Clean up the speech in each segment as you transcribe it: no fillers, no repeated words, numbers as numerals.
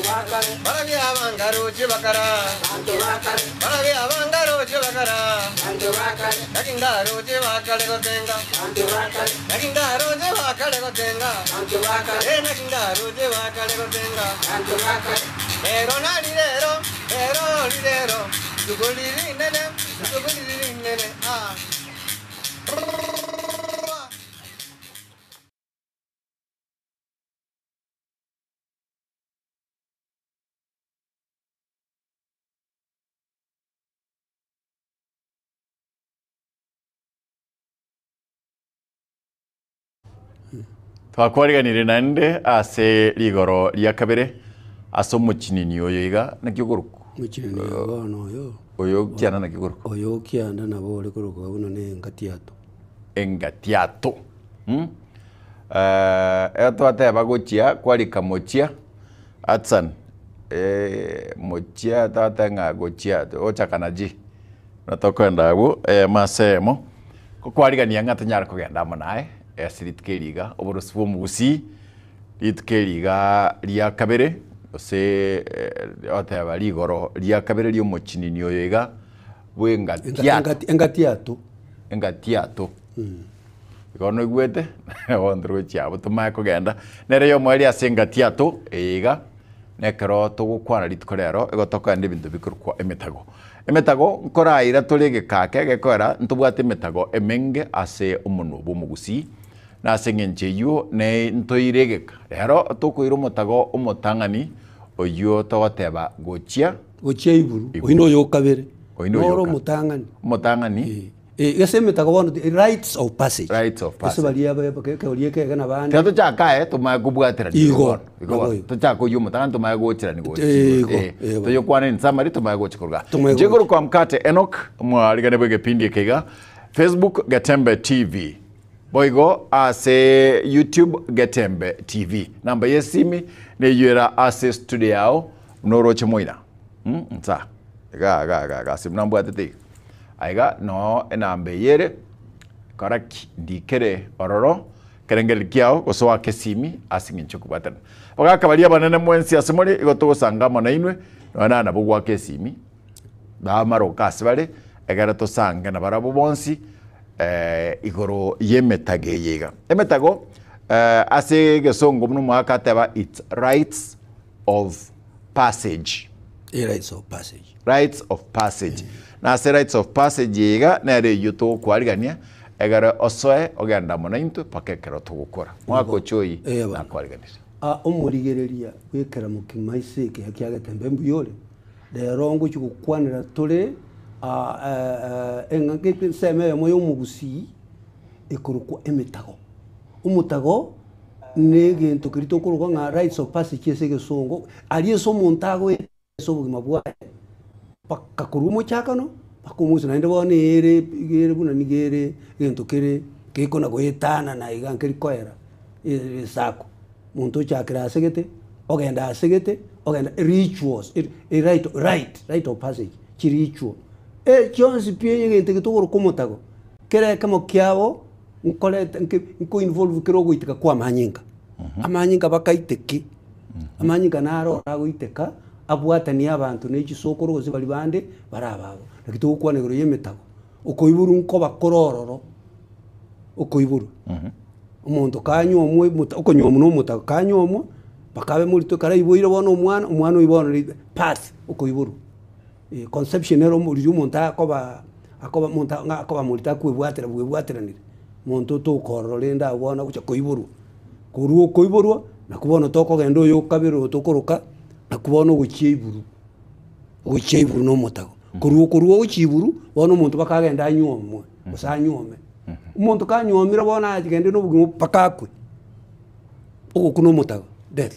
Barabia abangaroche bakara. Barabia abangaroche bakara. Naki ngaroche bakare gotenga. Naki ngaroche bakare gotenga. Eh, naki ngaroche bakare gotenga. Rero nari rero, rero rirero, rituko riri rinene, rituko riri rinene, ah. Twakwariganire naende ase rigoro ria kabere ase omochinini oyo iga naki okorokwa? Omochinini oyo bono oyo. Oyo okianda naki okorokwa? Oyo okianda nabo ore korokwa buna ne engatiato. Engatiato mm ekero twateba gochia kwarika mochia Hudson mochia twateba ng'a gochia gochaka na G. Buna tokoenda abwo eyemo ase eyemo, kokwarigania ng'a tonyare kogenda amo naye ase rituko eri iga, oborosi bwa omogusii, rituko eri iga ria kabere, gose ogoteba rigoro ria kabere ria omochinini oyo iga bwa engatiato. Engatiato. Engatiato. Igo noigwete, bono tori gochia abwo tomanye kogenda, nere yomoerio ase engatiato eye iga, na ekero togokwana rituko rero, igo tokogenda ebinto bikorokwa emetago. Emetago nkoraira tore egeka eke gekoera ntobwate emetago emenge ase omonwa bw'omogusii, na ase eng'encho eyio ne ntoire egeka. Rero tokoira omotago omotang'ani oyio togoteba gochia. Gochia iguru, Iguru. oyio noyo okabere, Oyio noyo noro oka- omotang'ani. Omotang'ani. Eh, eh, ase emetago bono the rites of passage. Rites of Ase passage. baria ba- ba- kegoria ekege na bande. Tiga tochake aye tomanye kobwaterania Igo, bono. Igo nabo bono. igo. Tochake oyio omotang'ani tomanye gocherani gochia Eh, igoro. igo, Eh, eh, bono. toyokwane in summary tomanye gocha koruga. Tomanye Inche gocha. nkorokwa Mkate Enock, omwarigani bw'egepindi eke iga, Facebook Getembe TV. Boigo ase YouTube Getembe TV. Namba y'esimi neyio era ase studio yao buna oroche moina. Mm, nsa. Iga iga iga iga ase buna mbwatete iga. Aiga noo enamba eye ere, kora ki? Ndikere ororo ekerengererio kiao gose oake esimi ase eng'encho okobwatana. Abagaka baria abanene mwensi ase more igo togosanga amo nainwe, nonya naye nabo goaka esimi, bamaroka ase bare, egere tosange nabarabwo bonsi igoro y'emetago eye iga. Emetago ase egesongo buna omogaka ateba it's rites of passage. Rites of passage. Rites of passage. Na ase rites of passage eye iga nere eyio togokwarigania egere osoe ogende amo naintwe mpaka ekero togokora. Mwaka ocha oyio Eh, bana. nakwariganirie. Ah, omorigereria bw'ekeramo kimaiso eke ekia getembe mbuya ore, rero ngochia gokwanera tore ah, eh, eh, eng'aki ensemo eyemo ya omogusii ekorokwa emetago. Omotago Negento keria tokoroka ng'a rites of passage ase egesongo, aria ase omonto agoeta ase obogima bwaye, mpaka korwa omochakano mpaka omoiso naende bono ere iga ere buna nigo ere egento kere gekona goetanana iga nkeri koera esaku. Omonto ochakire ase gete, ogenda ase gete, ogenda rituals e right right rite of passage chiritual. Chionsi pi egento eke tokoroka omotago, kera ekemo kiabo. Nkorete nki nko involve kera ogoiteka kwa amanyinga. Amanyinga bakaiteke, amanyinga naro agoiteka, abwatanie abanto ne chisokoro gose baria bande bare ababo. Naki togokwana igoro ya emetago, okoiborwa nkoba kore ororo, okoiborwa. Omonto kanywa omwa okonywa na omotago kanywa omwa, mpaka abe morito ekero aiboire bono omwana, omwana oywo bono birth, okoiborwa. Conception nero riria omonto akoba akoba omonto ng'a akoba morito akwebwatera bwebwateranire, omonto otoka ororo rende abwo bono agocha koiborwa. Korwa okoiborwa, nakwo bono tokogenda oyo okabere oyo tokoroka, nakwo bono ogochia iburu, ogochia iburu na omotago. Korwa korwa ogochia iburu, bono omonto mpaka agende anyuomwe, gose anyuome. Omonto kanyuomire bono agende na obogima mpaka akwe, ogokwa na omotago, death.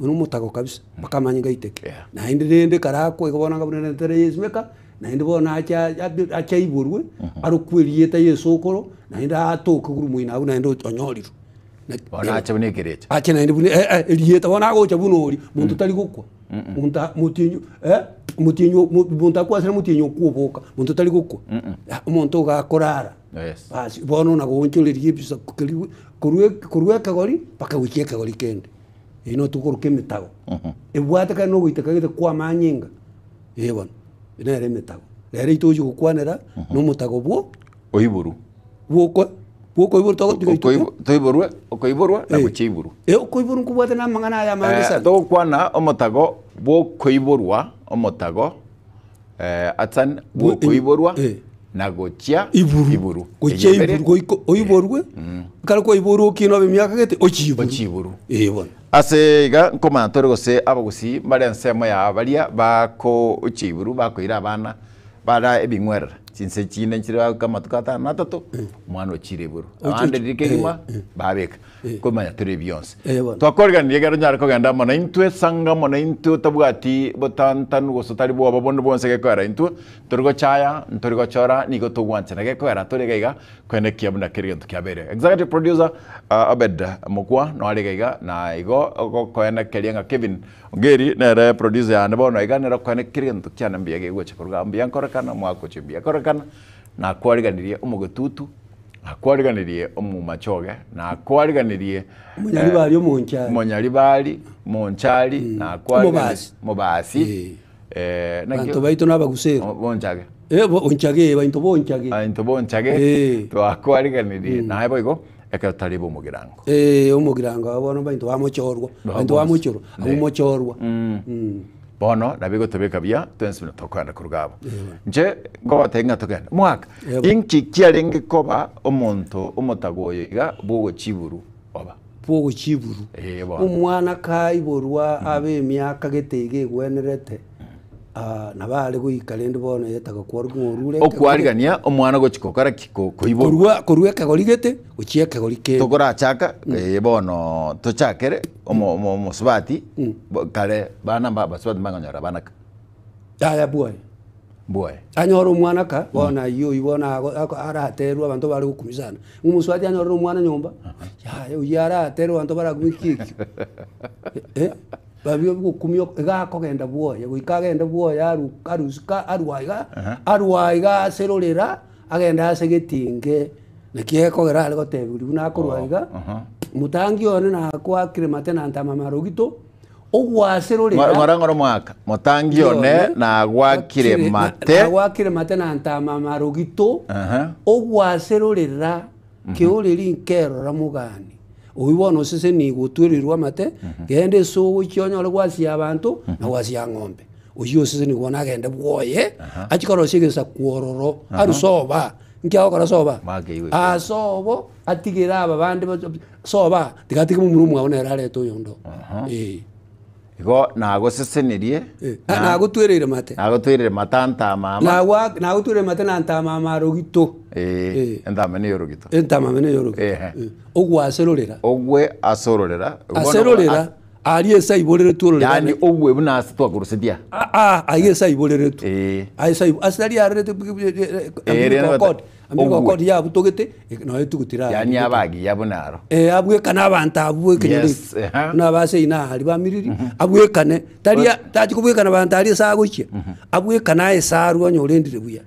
Oyo nomotago kabisa, mpaka amanye ngaiteke. Yeah. Naende rende ekero akwa igo bono anga buna nentere ya esimeka, naende bono ache abe ache aiborwe, arokwe erieta ya esokoro, naende atoke korwa moino abwo naende onyorirwe. Na- Bono ache buna ekerecha. ache naende buna eh eh erieta bono agocha buna oria, monto tari gokwa, monto a motienyi eh motienyi o mo monto akwasire motienyi okwoboka, monto tari gokwa. Omonto iga akorara. Yes. Basi bono nagoonchoreria ebisaku keria korwa korwa ekegori mpaka gochia ekegori kende. Eyio nigo tokoroka emetago. Ebwate kare na ogoiteka gete kwa amanyinga, eh bono, nere emetago. Rero eyio togochia gokwanera, na omotago bwo Oiboru. bwokwa bwokoiborwa togotiga Okoibo- ituko. Toiborwe, okoiborwa na Eh. gochia iburu. Eh, okoiborwa nkobwate na amang'ana aya amange Eh, sana. togokwana omotago bwokoiborwa, omotago eh, atsan bwokoiborwa Eh. na gochia Iburu. iburu. Gochia Eyio mbere, iburu goika oiborwe, ekero kwaiborwe okine obe emiaka gete, ochie iburu. Ochie iburu. Eh bono. Ase iga nkomanya tore gose abagusii mbare ensemo ya baria bakochia iburu bakoira abana bara ebing'werere chinse chinde nchire bagoika amatuko atano na atato omwana ochire iburu abande riria kegima babeka komanya tore bionsi Eh, bono. twakoriganirie ekero onyare kogenda amo naintwe sanga amo naintwe otabwati botantanu gose otari bwoba bonde bwonsi gekoera intwe tori gochaya ntori gochora nigo togwanchana gekoera tore iga iga Koenekia buna kera egento kiabeire. Executive producer Obed Mokua noare iga iga na igo ogokoenekeria ng'a Kevin Ongeri nere producer yane bono iga nere okoenekia kera egento kiane mbuya gegocha koruga mbuya nkorekana omwaka oche mbuya korekana nakwariganirie omogetutu nakwariganirie omomachoge nakwariganirie Omonyaribari omonchari. omonyaribari monchari nakwariganirie Omobasi. omobasi Eh. eh, naki Abanto baito nabaguseri. bonchage Eh, bo- onchage, bainto bonchage. Abanto bonchage Eh. twakwariganirie naye boigo ekero tari bomogirango. Eh, omogirango abo bono bainto bamochorwa, bainto bamochorwa, abwo Eh. mochorwa. Mm. Bono nabo egotobeka buya twensi buna tokoenda koruga abo. Inche nkogotebia ng'a togende. Mwaka, Ebo. inki kiarenge koba omonto omotago oyo iga bwogochiburu oba? Bwogochiburu. Eh, bono. Omwana kaiborwa abe emiaka gete iga egwenerete, Ah, nabo are goika rende bono yetaka kworokigwa ng'a orure ekegori. Okwarigania omwana gochia gokora ki? Ko- Koiborwa. Korwa korwa ekegori gete gochia ekegori kende. Tokorachaka eh, bono tochakere omo- omo- omosubati bo- kare bana mba abasubati mbangonyora abana ka Yaya bwoye. mbwoye. Anyore omwana ka bono ayio oyio bono ago- ako- araterwe abanto bare gokumia sana. Ng'a omosubati anyorere omwana nyomba, yaya oyio araterwe abanto barakumie ki ekio. Eh. Babia ogokumia iga akogenda bwoye, goika agende bwoye aru arusika arwa iga, arwa iga ase rorera, agende ase getinge, naki ekogera are gotebiwa buna akorwa iga, motangi one nakwakire mate na ntama marogito, ogwase rorera. Ng'ora ng'ora omwaka, motangi one nagwakire mate. Nagwakire mate na ntama marogito, ogwase rorera. Keoreri nkerora mogani. Oyio bono osesenigwe otwereirwe amate, genda ase ogochia onyore gwasia abanto na gwasia ng'ombe. Oyio osesenigwe bono agende bwoye, achie korosia egesaku ororo, arue soba. Nki agokora soba? Makeigwe. Aa sobo, atigere aba bande bacha soba, tiga atige momura omwabo nere arete oyonde oo. Eh. Igo nagosesenirie, Eh, na- nagotwereire mate. nagotwereire mate antamama. Nagwa- nagotwereire mate na ntamama arogito. Eh, Eh. entama niyo orogito. Entamama niyo orogito. Ehe. Eh, Ogwe ase rorera. Ogwe ase ororera. Ase rorera, aria ase aiboreretwe ororera. Yaani ogwe buna ase twakorusetia. Ah, ah, aiga ase aiboreretwe. Eh. Ase aibo- ase aria arerete Eh, rero ambilikokodi. Ambilikokodi ogwe. yabutogete, noyo etuguti rari. Yaani abagiya buna aro. Eh, abwekane abanto abwo ekenyoro Yes, eke. eha. Buna abasei na aria bamiriri, abwekane, tari tachi kobwekana abanto aria ase agochia, abwekane aye ase arwe onye orendire buya.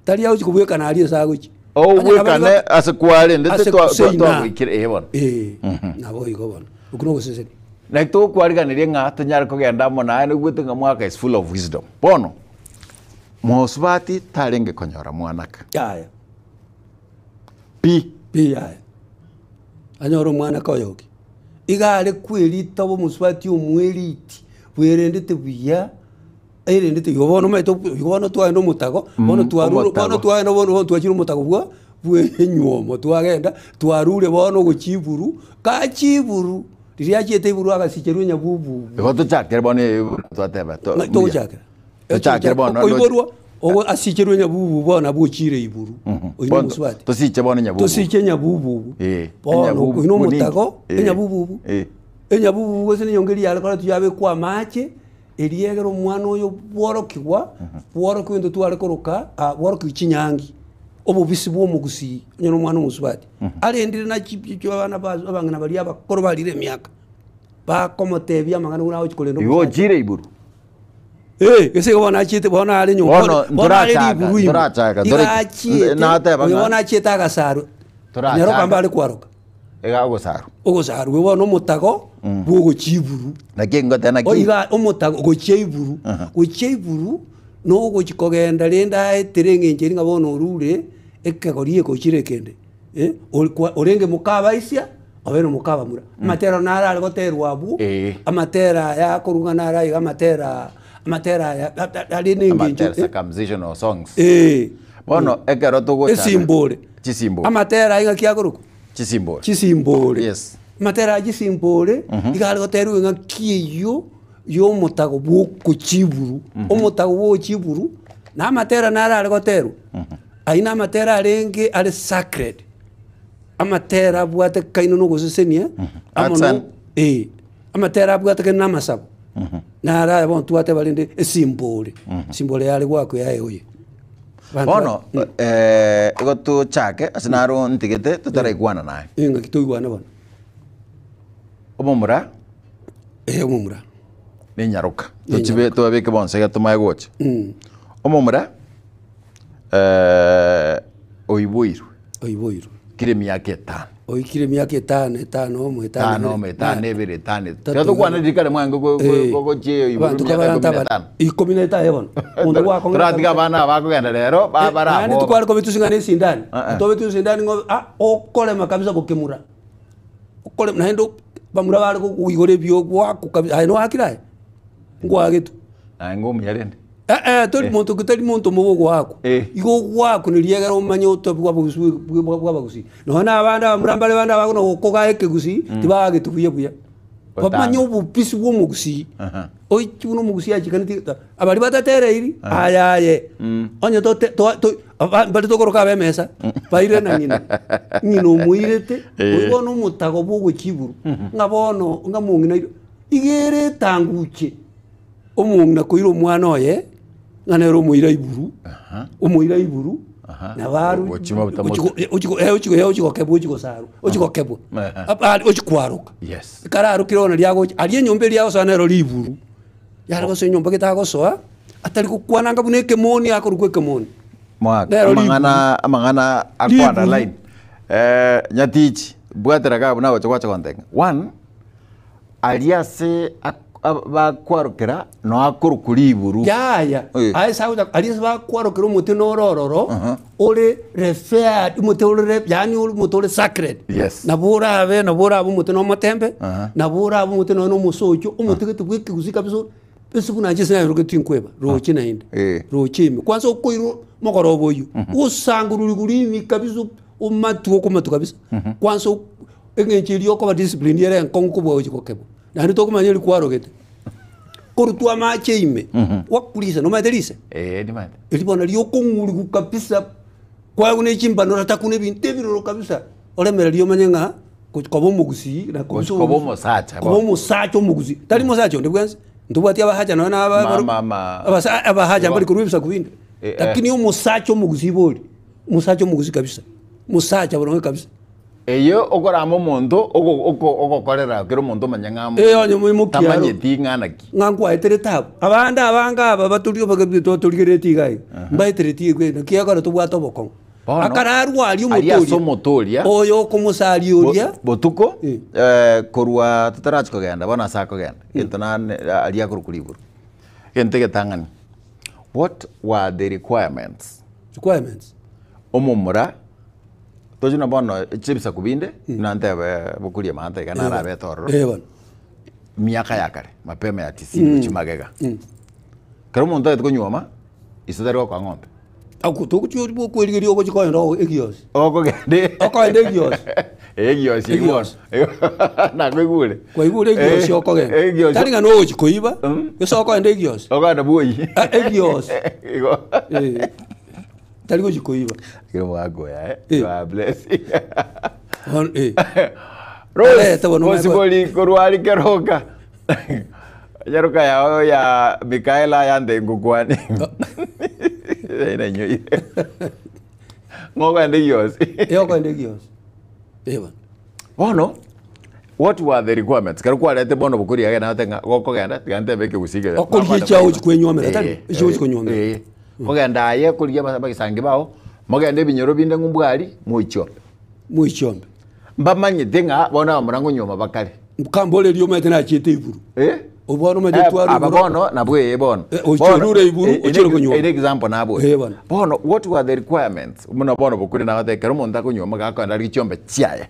Tari agochia kobwekana aria ase agochia. Obwekane ase kwarendete Ase twa- twa- seina. twagoikire eh bono. Eh, nabo igo bono. Okwo nogosesenia. Naki togokwariganirie ng'a tonyare kogenda amo naye noigwete ng'a mwaka is full of wisdom. Bono, mosubati tarenge konyora mwana ka. Yaya. Pi. Pi yaya. Anyore omwana koyoki. Iga are kwerita omosubati omweriti, bwerendete buya, erendete igo bono omanyete igo bono twagenda omotago, bono twarure omotago. bono twagenda bono bono twachire omotago bwa bwa enywomo twagenda, twarure bono ogochia iburu, kachia iburu, riria achiete iburu agasicherwa enyabububu. Igo tochakere bono eh, twateba to- Ng'a togochakera. Tochakere bono, Okoiborwa, ogo asicherwe nyabubu bono abwo ochire iburu. Oyio Bono nomosubati. tosiche bono nyabubu. Tosiche nyabububu. Eh, Bono enyabubu oyio nomotago, ninki? Eh, enyabububu. eh. Enyabububu gose nenyongo eria yare koreta yabekwa amache, eria egere omwana oyo bworokigwa, bworokigwa intwe tware koroka ah bworokigwa chinyangi. Obobisi bwa omogusii, onye na omwana omosubati, arendire na chi chi abana ba abang'ina baria abakoro barire emiaka, bakomotebia amang'ana buna agochi korenda Igo omosacha. ochire iburu. Eh, gese igo bono achiete bono are nyomba Bono bono are ntorachaka, riburu ime. ntorachaka, Igo ntore- achiete, nateba oyo ng'a- bono achiete agasarwa. Torachaka. Nyaroka mbare kwaroka. Iga ogosarwa. Ogosarwa bono omotago bwogochia iburu. Naki ngoteba naki. Oiga omotago gochia iburu, gochia iburu nogochi kogenda rende aetere eng'encho eria ng'a bono orure ekegori egochire ekende eh, ori kwa orenge mokabaisia obeire mokabamura. Amatera naro are goterwa abwo, Eh. amatera aya akorwa ng'a naro aiga amatera amatera aya are na eng'encho Amatera eh. circumcisional songs. Eh. Bono ekero togochaka. Esimbore. Chisimbore. Amatera aiga ki akorokwa? Chisimbore. Chisimbore. Yes. Amatera a chisimbore, iga are goterwa eng'aki eyio yomotago bw'okochiburu, omotago bw'ogochiburu, na amatera naro are goterwa, ayio na amatera arenge are sacred, amatera abwatekaine na ogosesenia, amo Arts na and- eh, amatera abwatekaine na amasabo, naro aya bono twateba rende esimbore, esimbore yare goakwa yaye oye. Abanto Bono ba- eh, igo tochake ase naro ntigete totaraigwana naye. Eh, ng'aki toigwane bono. Omomura Eh, omomura. nenyaroka. Nenyaroka. Tochibe tobabeke bonsi iga tomae gocha. Omomura eh, oiboirwe Oiboirwe. kire emiaka etano. Oikire emiaka etano, etano omo, etano Etano ibere. omo, etano ebere, etano Tatu Tiga tokwane ibere. rikare mwango go- go- Eh, go- gochia eyo igoro abanto emiaka kabarante ikomi na aba- etano. ikomi na etano bono. Omonto gwakong'ete Toratiga kabisa. abana aba bakogenda rero ba- Eh, bara naende aboba. tikware kobetusing'ana esindani. Ah, ah. Tobetu esindani ng'o ah, okorema kabisa gokemura. Okorema naende bamura bare koigora ebio gwaku kabisa aye noakire aye? Ngwagetwe. Naye ngomuya rende. Eh, eh, tori monto ki tari monto mobe ogoakwa. Eh. Igo ogoakwa neri egere omanye otobi bwa obogusi bwe- bwa bwa abagusii. Nonya na abande abamura mbare bande abagona gokogaa ekegusii, tibaageti buya buya. Bamanye Gotanga. obobisi bwa omogusii. Aha. Oichi buna omogusii achikaneti ta abari batatereiri, aye aye. Onye tote toa to aba mbare tokoroka abe emesa, baire na ng'ina. Ng'ina omoirete, Eh. oywo bono omotago bwa ogochiburu, ng'a bono ng'a mong'ina aire, iga ere etanguche. Omong'ina koira omwana oye, ng'a nere omoira iburu, omoira iburu, nabo aru Gochia mabuta gochi mote. go- ochi go- eh, ochi go- eh, ochi gokebwa ochi gosarwa, ochi gokebwa. Aha. Apa ari ochi kwaroka. Yes. Ekero arokire bono riagocha, aria enyomba eria agosoa nero riburu, yare gosoa enyomba gete agosoa, atari gokwana anga buna ekemoni akorokwa ekemoni. Mwaka, Nero riburu. amang'ana amang'ana akwana Riburu. line. Eh, nyatichi, bwatera iga abwo nagocha gwacha gontebia. One, Aria ase bakwarokera nao akorokwa riburu. Yaya, Eh. aye ase agocha aria ase bakwarokera omote noro ororo, ore referred, omote ore re yaani ore omote ore sacred. Yes. Nabo orabe nabo orabe omote na omotembe, Aha. nabo orabe omote nonya na omosocho, omote gete bwa ekegusii kabisa ase buna inche ase nairogete tinkweba, roche naende, Eh. roche ime. Kwanza okoirwa mogoroba oyio, osangururigwe rimi kabisa omatwe okomatwa kabisa, kwanza Eng'encho eria okoba discipline ere enkong'u kobua gochia gokebwa. Naende tokomanya eri kwarogete. Korutwa amache ime, gwakurisa, nomanyete rise? Ee, nimanyete. Eri bono riokong'urigwa kabisa, kwaegwa ne chimbano oratakune ebinto ebiroro kabisa, oremererie omanye ng'a gochi koba omogusii na Gochi koba omosacha koba bono. omosacha omogusii. Tari mosacha onde bwensi, ntobwati abasacha nonya na aba Ma- baru ma- ma- abasa abasacha Igo. mbari korwa ebisaku binde. Eh, eh. Lakini omosacha omogusii bori, omosacha omogusii kabisa, omosacha boronge kabisa. Eyio okorama omonto ogo- oko- ogokorera kera omonto omanye ng'a Eh, onye moimokia aro. tamanyeti ng'a naki. Ng'a nkwaeterete abwo. Abande abange aba batori batorigeretie iga iga, mbaeteretie igwe naki ekero tobwate obokong'u. Bono, Akararwaria aria ase omotoria, omotoria, oyo okomosaria bo- oria, botuko Eh. eh, korwa totarachi kogenda bono ase akogenda gento nane aria akorokwa riburu. Egento egetang'ani, what were the requirements? requirements. Omomura Tochi na bono chibisaku binde, buna ntebe bokuria amaanto iga narabete ororo, Eh bono. miaka ya kare, mapema ya tisini gochia magega. Ekero omonto aete konyuoma, ise tari gokoa ng'ombe. Ako togochia oria bokwerigeria ogochia kogenda oo egiosi. Okogenda Okogenda egiosi. egiosi eywo bono. Egiosi. Nakoigure. Kwaigure egiosi Eh, okogenda. egiosi. Tari ng'a nogochia koiba, gose okogenda egiosi. Okogenda bwoyi. Ah, egiosi. Igo. Eh. Tari gochia koiba. Kero mwakoya eh. Eh. God bless. Bono, eh. Rose, Arete bono Rose mwakoya. bori korwa ari keroka. Nyaroka yao ya Mikaela yante ngokwani. Ina nyoire. Ng'ogende giosi. Eh, okogenda egiosi. Eh, bono. Bono what were the requirements? Kero kwarete bono bokori agenda gote ng'a gokogenda tiga ntebe ekegusii kere. Okoria echi agochi kwenyuomera, tari? Eh, Echi ogochi konyuomera. Eh. Kogenda aye korigia abasa abagisangi bao, mogende ebinyoro binde ng'u mbwari, moichiombe. Moichiombe. Mbamanyete ng'a bono abamura ngonyuoma bakare. Nkamboreria omanyete nachiete iburu. Eh? Obono omanyete Eh, tware aba iburu. bono nabwo ee bono. Eh, ochiere ore iburu, eh, ochiere konyuoma. Ere example nabwo. Eh, bono. Bono what were the requirements? Buna bono bokure nagoteba ekero omonto akonyuoma gakoenda arigie chiombe chiaye.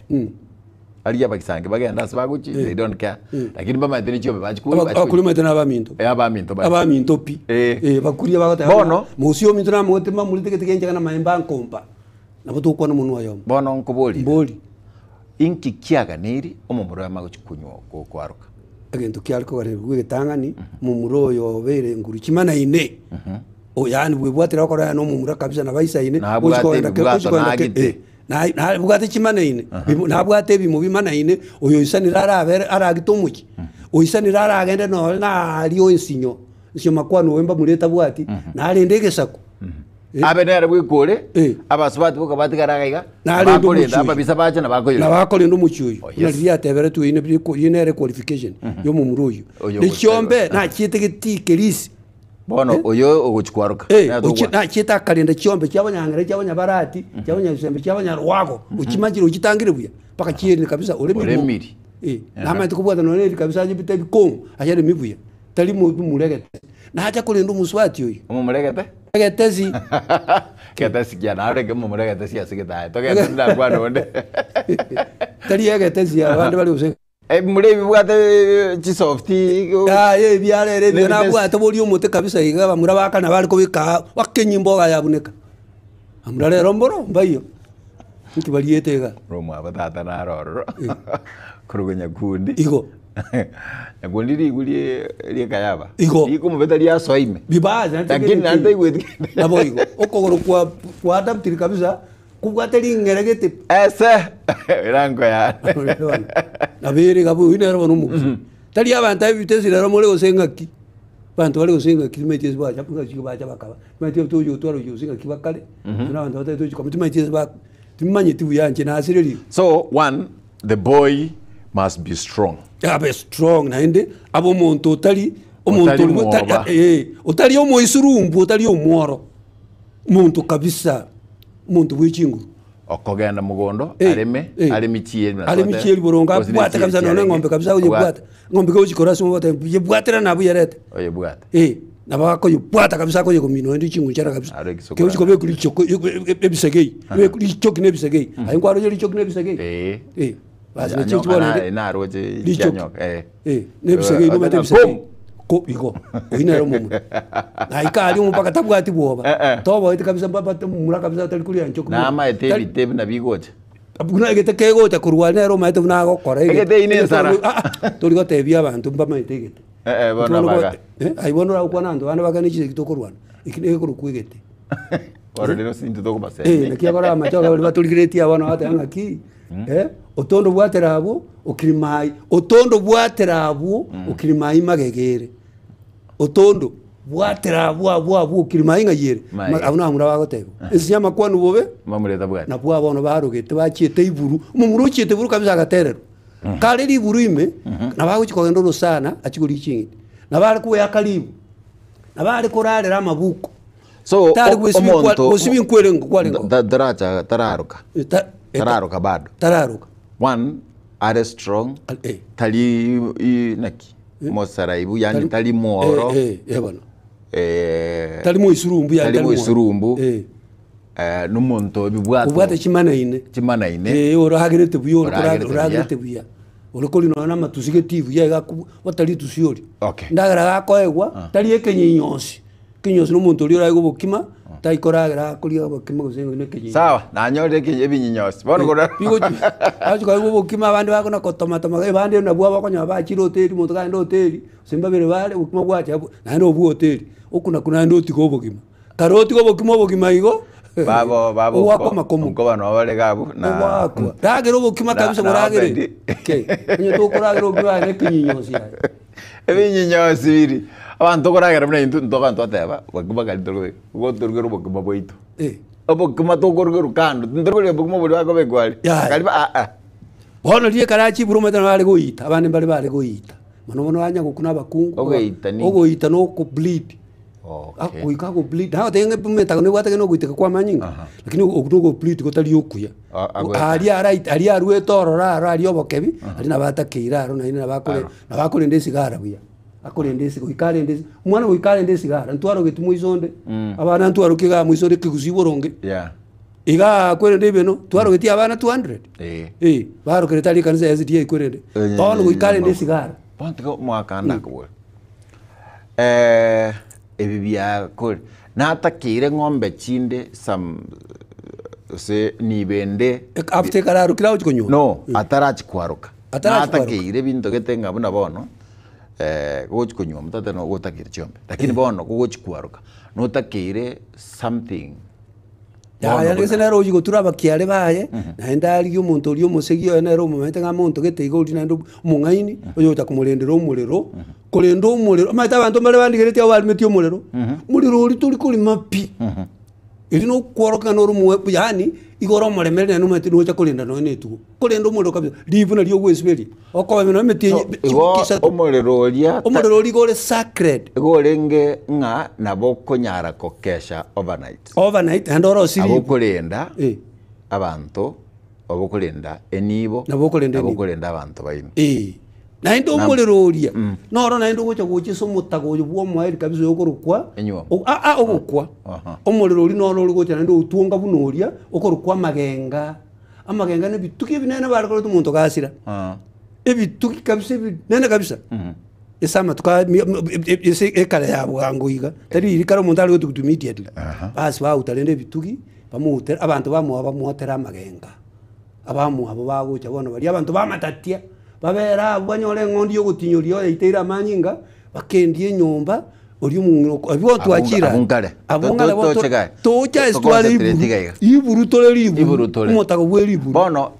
Arigie abagisangi bagende ase bagochi, they don't care. Lakini mbamanyete ne chiombe bachikure Aba- Abakuri omanyete na abaminto. Eh, abaminto baria. Abaminto pi. Eh. Eh, bakuria bagoteba Bono- ng'a, mosie ominto namogote mamorete gete genchega na amaembe ankompa. Nabo togokwana omonwa oyomo. Bono nkoborie. Mbori. Inki kiaganeiri omomura oyomo agochia konywa kwaroka? Egento kiare koganerigwa egetang'ani, momura oyo obeire nguru chimanaine, o yaani bwebwatire okora yaani omomura kabisa nabo aisaine, Nabwate ochi kogenda ke- ebibwato ochi kogenda ke- nagete. eh, na- nabwate chimanaine, bimo- nabwate ebimo bimanaine, oyo oisanire arabere aragite omochie, oisanire aragende nonye naria ensinyo, ensinyo makwani oyo mbamura etabwati, narende egesaku. Abe nere bweka ore, Eh. abasubati boka batigare iga iga, Narende bakorenda omochie oyo. ababisa bache na bakoyora. Nabo akorenda omochie oyo Oh, yes. buna riria ateberetwe oyo ne oyo nere qualification ya omomura oyio. Oyo Ne ogochia chiombe kwaroka. nachiete getii kerisi. Bono oyo ogochia kwaroka. Eh, Nere ochi togokwana. nachiete akarenda chiombe chia abanyang'era chia abanyabarati chia abanyabisembe chia abanyarwago ochimachire ochitangire buya mpaka chierire kabisa oremire mo. Oremiri. Eh, namaete kobwata nonye na eri kabisa achebete ebikong'u acharemi buya. Tari momuregete. Nacha korenda omosubati oyo. Omomuregete? Getesi. Getesi kia narenge omomuregete ase getaye. Togende ndakwana onde. Tari egetesi abande bari gose. Ebimura ebi bibwate chisofti. Yaya ebiara ere ebiya Nebitesi. nabwate boria omote kabisa iga abamura bakana bare kobeka aa bakenyia emboga yabuneka. Abamura rero mboro mbaiyo. Inki bariete iga. Romwabo tata naro ororo. Korwa Nyakundi. Igo. Nyakundi rigu rie riekayaba. Igo. Rikomobeta riasoa ime. Vibaya naende Lakini naende taigweti kende. Nabo igo. Okogoro kwa kwa adaptiri kabisa kobwate ring'ere gete. Ese erango yane. Nabo ere iga bono nere bono omogusii. Tari abanto ab'ebitesi rero more gose ng'aki. Abanto bare gose ng'aki timanyeti ase bacha ng'aki bacha bakaba. Timanyeti tochi gotwara ochi gose ng'aki bakare. Buna abanto batari tochi timanyeti ase ba timanyeti buya inche nasirerigwe. So one the boy must be strong. Abe strong naende abe omonto otari omonto Otari ori ota- mwoba. eh, otari omoisurumbu otari omworo omonto kabisa omonto bwe chinguru. Okogenda mogondo Eh, areme eh. areme chieri buna Areme twateba, chieri boronge gose ne abwate chieri kabisa nonya chiarenge. eng'ombe kabisa Abwate. oyebwate eng'ombe gochikora ase omogote yebwatera nabo yerete. Oyebwate. Eh, nabo akoyebwata kabisa akoyegomia nonya chingunchara kabisa. Aro egesokoro Kero chikobekwa richoki ebisegei, ebekwe richoki na ebisegei, aye nkwaroche richoki na ebisegei? Eh. Eh, basi Anyoka nachio chikwarenge na- naroche richoki. chianyoka, eh. Eh, na ebisegei Eh, nomanyete oteba ebisegei. boom. Ko igo, oyio nere omomura. Naika aria omopaka tabwati bwoba, Eh, eh. toboeti kabisa mpaka omomura kabisa atari koria nchoki mono. Namaete Tari- ebite buna bigocha. Buna egete kegocha korwa aria nere omanyete buna agokora egete. Egete eyio na ensara. Ah, ah, tori gotebia abanto mbamaete egete. Eh, eh, bono Bono baga. eh, aye bono oragokwana abanto bande bagane chisegi tokorwana, eki negekorokwa egete. Oro rero sinto tokobasemia. Eh, naki akora amachoka baria batorigeretie abwo bono bagoteba ng'aki, eh, otondo bwatera abwo okirimai, otondo bwatera abwo okirimai magega ere. Otondo bwatera abwo abwo abwo okirimai ng'ai ere. Magega. Abwo nabamura bagoteba. Ense ya amakwani bobe, Mbamura etabwati. nabwo bono barogete bachiete iburu, omomura ochiete iburu kabisa agatererwa. Kare riburu ime, nabo agochia kogenda orosana achie koria ching'iti. Nabo are koyaka ribu, nabo are korarera amabuko. So Tari o- gwesibia omonto gwesibia nkwerenge kwarenge oo. Ta- taracha tararoka. Eh, ta- eh, Tararoka bado. Tararoka. One are strong. Al- eh. Tari i- naki mosaraibu yani tari mworo. Eh, eh, eh, bono. Eh, Tari moisurumbu yani tari tari mworo. moisurumbu. Eh. Eh, nomonto ebibwato Obwate chimanaine. chimanaine. Eh, oragerete buya ore Oragerete buya. oragerete buya. Ore kori nonya na amatusi geti buya iga akobua otari ritusi oria. Okay. Endagera gakoegwa, tari ekenyinyosi. Ekenyinyosi na omonto oria oraegwe obokima, tai koragera akoria obokima gose na ekenyinyosi. Sawa, nanyorire eke- ebinyinyosi. Bono korwa Bigochi bagochi koegwa obokima abande bakona kotoma toma abande nabwo abakonyora bachire hoteli omonto kagenda hoteli, gose mbabere bare obokima bwacha abwo, naende obwo hoteli, okuna kuna naende otiga obogima. Kare otige obokima obogima igo, Babo babo ogwakoma komo. nkoba nabo bare iga abwo na Ogwakwa. Ragera obokima Na- kabisa na boragere. Obedi. Ke. Onye tokoragera obokima aye nekenyinyosi aye. Ebinyinyosi biri. Abanto tokoragera buna intwe ntoka twateba bokima kari torobeka igo torugere obokima bwaito. Eh. Obokima tokorugerwa kando, ntorikoria obokima boria bakobekwa aria. Yaya. Kari ba aa. Bono riria ekero achibure omanyete nabo are goita, abande mbare bare goita. Mono mono banya gokuna abakungu. Ogoita ninki? Ogoita na okobleed. Okay. Goika ago bleed, nagotebia ng'a emetago nebwate ekero nogoiteka kwa amanyinga, lakini okwo nogo bleed gotari okuya. A- agoeta. Aria arait aria aruete ororo aro aria obokebi, aria nabo atakeire aro naende nabo akore Aro. nabo akorenda esigara buya. Akorenda esi goika arende esi omwana goika arende esigara, ntwarogeti moiso onde, abana ntwarokia igaa moiso onde ekegusii boronge. Yeah. Igaa kwerende ebeno, twarogeti abana 200, Eh. eh, barokerete aria ekanisa ya SDA kwerende. Eh, Bono goika arende esigara. Bono tiga omwaka ndakobore. Eh, ebi biakore natakeire ng'ombe chinde some gose nibende After ekare arokire agochi konywa? No, atarachi kwaroka. Atarachi kwaroka. Natakeire ebinto gete ng'a buna bono gochi konywa omotate nigo otakeire chiombe, lakini bono gogochi kwaroka notakeire something. Yaya gese nere ochi gotura abakiare baye, naende arigie omonto oria omosegi oye nere omomanyete ng'a monto gete iga oria naende omong'aini, oyogocha komorendera omorero, korenda omorero, omanyete abanto mbare bandigeretie abwo barimetie omorero, morero oria tori korima pi, erio na okworoka ng'a nore omoe yaani igo ore omoremere naende omanyete nocha korenda nonye na etugo, korenda omorero kabisa, ribu nario ogwesiberia, okoba nonye emetienyi So, chiguki igo isato. omorero oria ta- Omorero oria igo ore sacred. igo orenge ng'a nabo okonyara kokesha overnight. Overnight naende orosie Nabo ribu. okorenda Eh. abanto, nabo okorenda enibo, Nabo okorenda nabo enibo. okorenda abanto baino. Eh. Naende omorero oria, noro naende ogocha gocha ase omotago oyo bwa omoeri kabisa oyo okorokwa Enywomo. o- ah, ah, ogokwa. Aha. Omorero oria noro ore gocha naende otwonga buna oria, okorokwa amagenga. Amagenga na ebitugi ebinene bare koreta omonto gasira. Ah. Ebitugi kabisa ebinene kabisa. Ase amatuko aya mi- mi- e- ase ekare ya bwango iga, tari riria kare omonto are gotugutu immediately. Aha. Basi bauta rende ebitugi, bamoutere abanto bamoa bamotere amagenga. Abamwabo bagocha bono baria abanto bamatatia, babere abwo banyore eng'ondi yogotinyoria oyaiteire amanyinga, bakendie enyomba, oria omong'ina oko abwo Abwo- twachire abwo nkare. Abwo To- nkare to- bo to- toche kae. tocha ase To- tware toconcentrate iburu, iga iga. iburu tore Iburu riburu, tore. omotago bwe riburu. Bono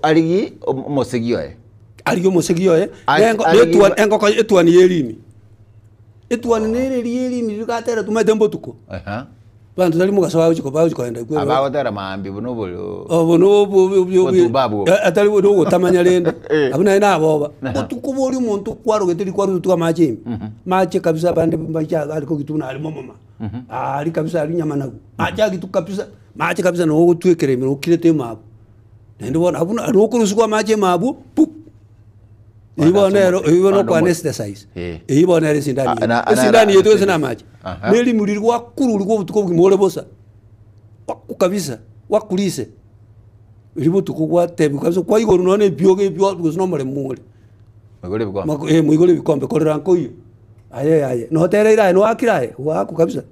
arigi omosegi oye. Arigie omosegi oye, Ari- nengo- arigie netwa- ba- engoko etuani y'erimi. Etuani nere eria y'erimi riria gatera tumanyete mbotuko. Aha. Abanto tari mogaso bagochi bagochi kogenda kwe- Abagotera maambia buna obori Obo nobo Obotumba abwo. atari bo nogotamanya rende Eh. abwo naende naboba. Botuko boria omonto kwarogete riria kwaruseti amache ime, amache kabisa abande mbache are kogitwa buna are momoma, aria kabisa aria nyamanagu, amache agitwa kabisa, amache kabisa noo ogotwekera ime okirete ime abwo. Naende bono abwo aria okorusigwa amache ime abwo pu! Eywo bono ero eywo bono Bande okwa omote. anesthetize. Eh. Eywo bono ere esindani Ah, yetu. na- na- Esindani na- yetu ase na amache. Aha. Ne rimu riria gwakururigwa obotuko obogima ore bosa, waku kabisa, wakurise, riria botuko gwatebiwa kabisa kwaigorwa nonya na ebiogo ebio gose na omoremo ore. Moigore ebikombe. Mako eh moigore ebikombe korera nkoiyo, aye aye, notereire aye noakire aye, gwaakwa kabisa.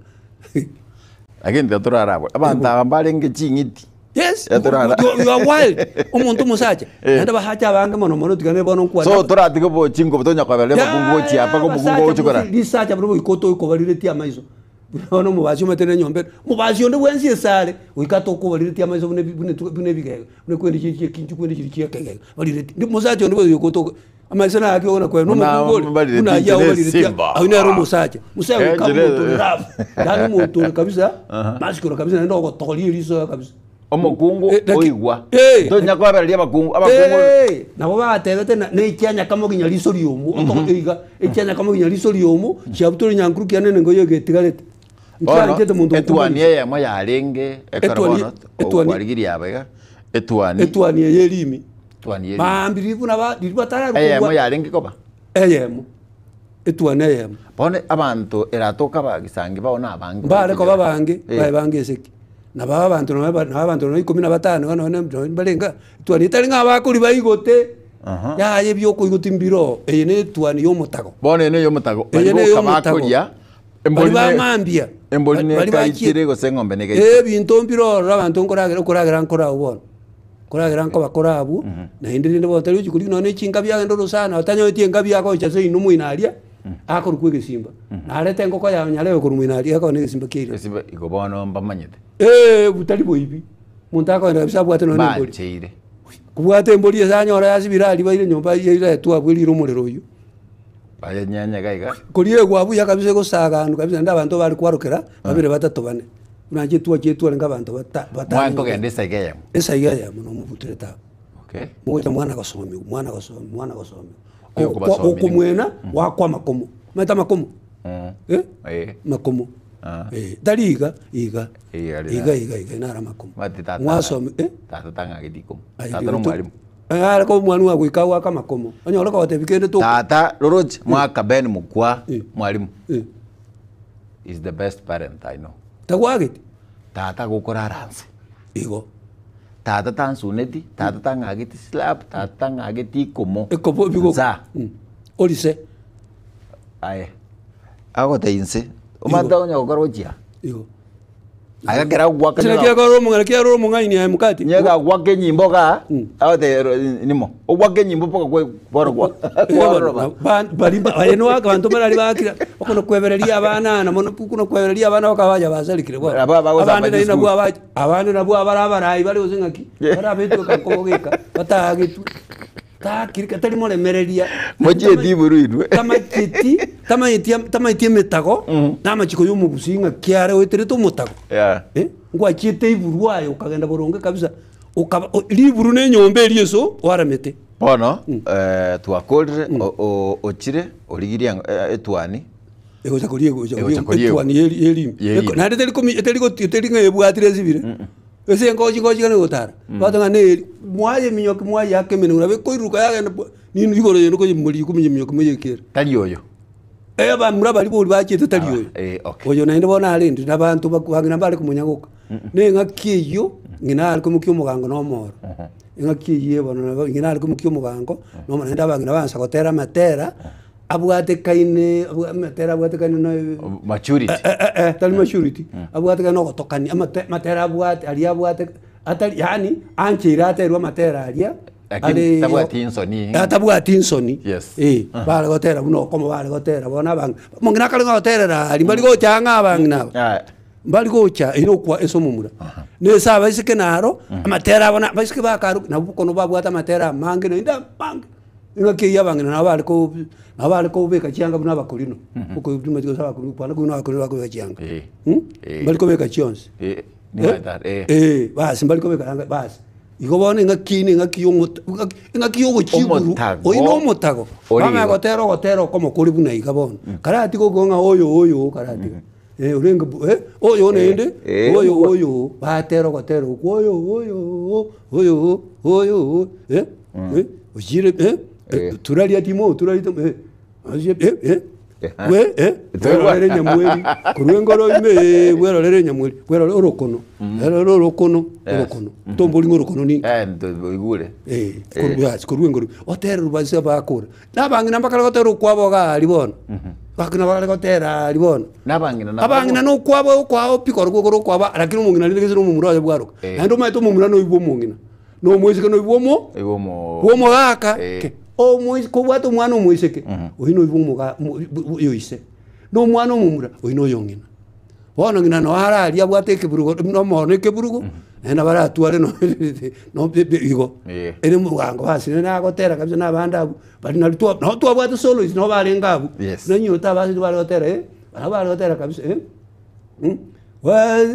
Lakini tiga torare abwo. Abanto aba mbarenge ching'iti. Yes, Ya torara. you, you are wild. Omonto omosacha. Eh. Naende abasacha abange mono mono tiga bono nkwane. So toratige bochingo tonya koberera abakungu gochia mpaka omokungu ogochia kora. Risacha buna goika otokobarireti amaiso. Buna bono omobasi omanyete na enyomba ere. Omobasi onde bwensi ase are, goika atokobarireti amaiso buna ebi buna etu buna ebigega. Buna kwende chiri chia ekinchu kwende chiri chia ekegega. Barireti. Ndi omosacha onde bwensi goika otoko amaiso naki okona kwera Buna nomokungu ore. barireti Buna ayio inche ne abarireti Simba. ayio nere omosacha. Omosacha Eh, goika inche ne- omonto ore rough. Yaani omonto ore kabisa, masikoro kabisa naende ogotogoria eriso iga kabisa. Omokungu Eh, laki- oigwa. Eh. Tonya kobereria abakungu abakungu. Eh, nabo batebete na nechianya kamoginya riso riomo otogo iga echianya kamoginya riso riomo chiabutore nyankuru kiane nengo yegetigarete Bono nchianchete monto etuani okomoria. eyemo yarenge ekero Etuani- bono etuani- okwarigiria aba iga etuani Etuani eye erimi etuani erimi. maambia riria buna ba riria batararwa Eyemo kobua yarenge koba eyemo etuani eyemo. Bono abanto eratoka abagisangi bao nabange Mbare koba abange, Eh. baye bange esegi. Nabo abanto nonye ba nabo abanto nonye ikomi na batano iga nonye nonye mbarenge aa, etuani etari ng'a abakori baigote, Aha. yaya ebiokoigoti mbire oo, eye na etuani ya omotago. Bono eye neye omotago, Eye baria neye boka omotago. bakoria, Bari embori ba ne mambia, embori bari bachie nekaitire gose eng'ombe negaitire. ebinto mbire ororo abanto nkoragera okoragera nkore abwo bono. Nkoragera nkoba kore abwo, naende rende bono tari gochia korigia nonye na echingabi agende orosana otanyoreti engabi agocha ase inwe moino aria, akorokwa egesimba. Narete engoko yaye nyarebe korwa moino aria ekogenda egesimba kiaire. Egesimba igo bono mbamanyete. Eeh tari boibi, omonto akogenda kabisa abwate nonye na embori. Mbancheire. Kobwata embori ase anyore yasibire aria baire nyomba eretwe abwo erire omorero oywo. Bayenyenye iga iga. Koriegwa buya kabisa egosaganwa kabisa naende abanto bare kwarokera babere batato bane. Buna inche twachire twarenge abanto bata batano. Mwankogenda esaiga eyemo. Esaiga eyemo na omobutere taba. Okay. Mogocha mwana gosomiwa, mwana gosomiwa, mwana gosomiwa. Oyo okobasomia nigo. Okomwena, gwakwa amakomo. Omanyete amakomo? Eh? Eh. Makomo. Ah. Eh, tari iga, iga. Iga rira. Iga iga iga naro amakomo. Mati tata. Mwasomi eh? Tata tang'ageti ikomo. Aye, Tata no mwalimu. Are ko omwana oa goika goaka amakomo. Onyore kogotebi kende to. Tata roroche mwaka Ben Mukwa Eh. mwalimu Eh. is the best parent I know. Tagwageti. Tata gokorara nse. Igo. Tata tansuneti, tata tang'ageti slap, tata tang'ageti ikomo. Ekobo bigo. Nsa. Orise. Aye. Agotebia inse, omanyete onya gokora gochia. Igo. Aya kera gwaka Ase naki ekero omong'ina kiarora omong'aini aye mokati. Nyega gwaka enyimbo igaa, agotebia ero nimo, ogwake enyimbo mpaka kwe bono gwa kwaroroba. Bari aye noaka abanto barari bakira okona kwebereria abana ana mono okona kwebereria abana bakaba bacha basarikire bono. Nabo abagosamba Abande nari chisukuru. nabwo abacha abande nabwo abare abarai bare gose ng'aki, barabetwe kankobo geka, batagetwe. Takiri tari moremereria. Mochieti iburu inwe. Tamacheti, tamanyeti tamanyeti emetago, na amachiko ya omogusii ng'a kiare oeterete omotago. Yeah. Eh, ngwachiete iburu aye okagenda boronge kabisa, okaba o- riburu na enyomba eria eso oaramete. Bono eh, twakorire o- o- ochire origirie eng- eh, etuani Egocha koria egocha Egocha koria koria etuani ye eri- ye erimi. Ye erimi. Eko- Naende teri komi teri goti teri ng'a ebwatire esibire. Ase engochi ngochi kare gotara, gwateba ng'a neri, mwayeminyoki mwayeaka emenwa nabo ekoiruruka yagenda bwa ninu igoro yende koyemoria kominyoki moyekere. Tari oyo. Eh abamura baria bori bachete tari Ah, oyo. eh, okay. Oyo naende bono arendire na abanto baku bang'ina mbare komonyagoka. Na eng'aki eyio, ng'ina are komokia omogango na omoro. Eng'aki eyio bono nabo ng'ina are komokia omogango, na omoro naende abang'ina baansa gotera amatera, abwatekaine abwa amatera abwatekaine na Maturity. Eh, eh, eh, tari maturity abwatekaine na ogotokania amate amatera abwate aria abwate atari yaani ancheire aterwe amatera aria Lakini tabwati insoni. Eh, tabwati insoni Yes. Eh, bare gotera buna okomo bare gotera bono abang'ina omong'ina akare goterera aria mbari gocha ang'e abang'ina aba Ah, mbari gocha ere okwa ase omomura. Na ase abaiseke naro amatera abo na abaiseke bakarokia nabwo bokono babwate amatera amange naende amange. Engaki eyio abang'ina nabo bare ko nabo bare kobeka chianga buna abakorino, okoigwa gose abakorino kwana buna abakorino bakobeka chianga Eh. mh, Eh. mbari kobeka chionsi. Eh, Eh, nigo etari, eh. eh, basi mbari kobeka yanga basi. Igo bono engaki eye na engaki ya omota engaki engaki ya ogochiguru, Omotago. oyio na omotago, Ore bamanya igo. gotera ogotera okomo kore buna iga bono, karatiga okong'a ng'a oyo oyo karatiga. Eh, orenge bu eh, oyo naende, Eh, oyo eh. oyo, batera ogotera okwo oyo oyo oyo oyo eh, eh, ochire eh, Eh. turaria timo turaria timo eh, osie eh, eh, Eh. we eh, Toigwa. bwerorere enyamweri, korwa engoro ime bwerorere enyamweri, bwerore orokono, bwerorere orokono, Yes. orokono, tombori ng'a orokono ninki. Eh, ntoigure. Eh, korwa ase korwa engoro otererwe base bakora. Na abang'ina mbakare gotera okwabo iga aria bono, bakina bare gotera aria bono. Na abang'ina nabo. Abang'ina na okwabo okwao pi korokwo kore okwabo lakini omong'ina rende gese na omomura oye bwaroka. Eh. Naende omanyete omomura noibwe omong'ina, na omoiseke noibwe omo Oibwe omo- bwa omogaka Eh. ke omois kobwate omwana omoiseke, oyio noibwe omoga mo oyo ise, na omwana omomura oyio na oyong'ina. Bono ng'ina noo araria abwate ekeburugo buna omono ekeburugo, naende nabo aratware nonya igo. Eh. Ere omogango basi nere nagotera kabisa na abande abwo, baria nario twa nabo twabwate soloist nabo barenge abwo, Yes. buna nyiote abasani bare gotera eh, nabo bare gotera kabisa eh, wa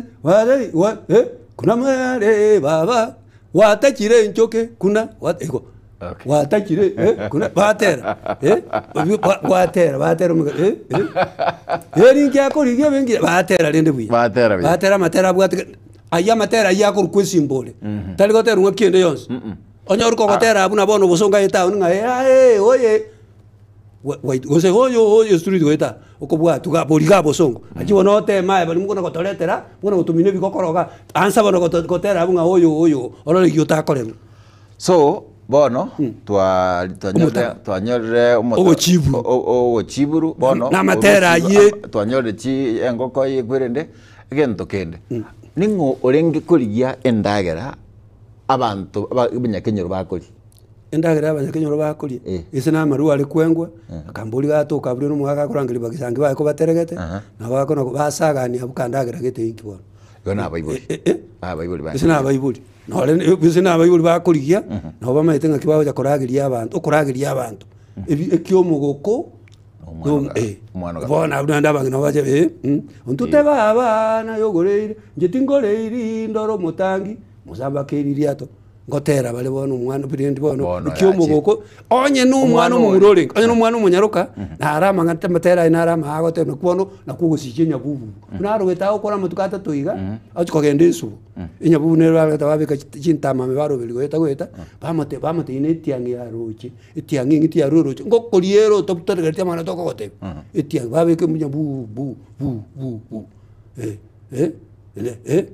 wa eh, kuna mware baba, gwatachire nchoke kuna gwa igo. Okay. Gwatachire eh, kuna batera eh, obio ba- gwatera batera omoga eh, eh. Eri nkiakorigia ebenki batera rende buya. Batera buya. Batera amatera abwate ke aywo amatera aywo akorokwa esimbore. Tari goterwa ng'a kende yonsi. Onye ore kogotera abwo na bono obosongo aye etown ng'a eh aye oye. Gwa- gwait gose oyo oyo street goeta okobwatwa iga bori iga bosongo. Achia bono oteme aye baria mokona gotoretera, mokona gotomina ebigokoro iga, ansa bono goto gotera abwo ng'a oyo oyo orore eki otakorerwa. So bono twa twanyorire Omotaro. twanyorire omota- Ogochiburu. o- o- ogochiburu bono Na amatera ogochiburu, ayie. ama- twanyorire chi engoko eye ekwerende egento kende ning'o orenge korigia endagera abanto aba abanyakenyoro bakoria. Endagera ya abanyakenyoro bakoria, Eh. ase na amarwa are kwengwa, akambori gatoka abwo rende omogaka akorangeria bagisangi baye kobateregete, Aha. nabo bakona basagania abwo kandagera gete inki bono. Igo na abaibori. Eh, eh. Abaibori Ase na abaibori. Nore ase na abaibori bakorigia, nabo bamaete ng'aki bagocha korageria abanto, okorageria abanto. Ebi ekiomogoko, Omwana no oga- eh, omwana oga- bono abwo naende abang'ina bache eh, mm, ontute baba naye ogoreire, inche tingoreiri ndore omotangi, mosamba keririato. Ngotera bare bono omwana rende bono, Bono eki omogoko, onye na omwana Omwana omomura oyo. orenge, onye na omwana omonyaroka, nare amang'ana amatera aye nare amaye agoteba nakwo bono, nakwo ogosicha enyabubu. Buna arogete agokora amatuko atato iga, agochi kogenda esubu, enyabubu nero arogete babeka chintama ime baroberia goeta goeta, bamote bamotebia na etiang'i yaroche, etiang'i eng'iti yarure roche, ngokoria ere otabutoregereti amang'ana tokogotebia, etiang'i babeka enyabubu bu bu bu bu eh eh.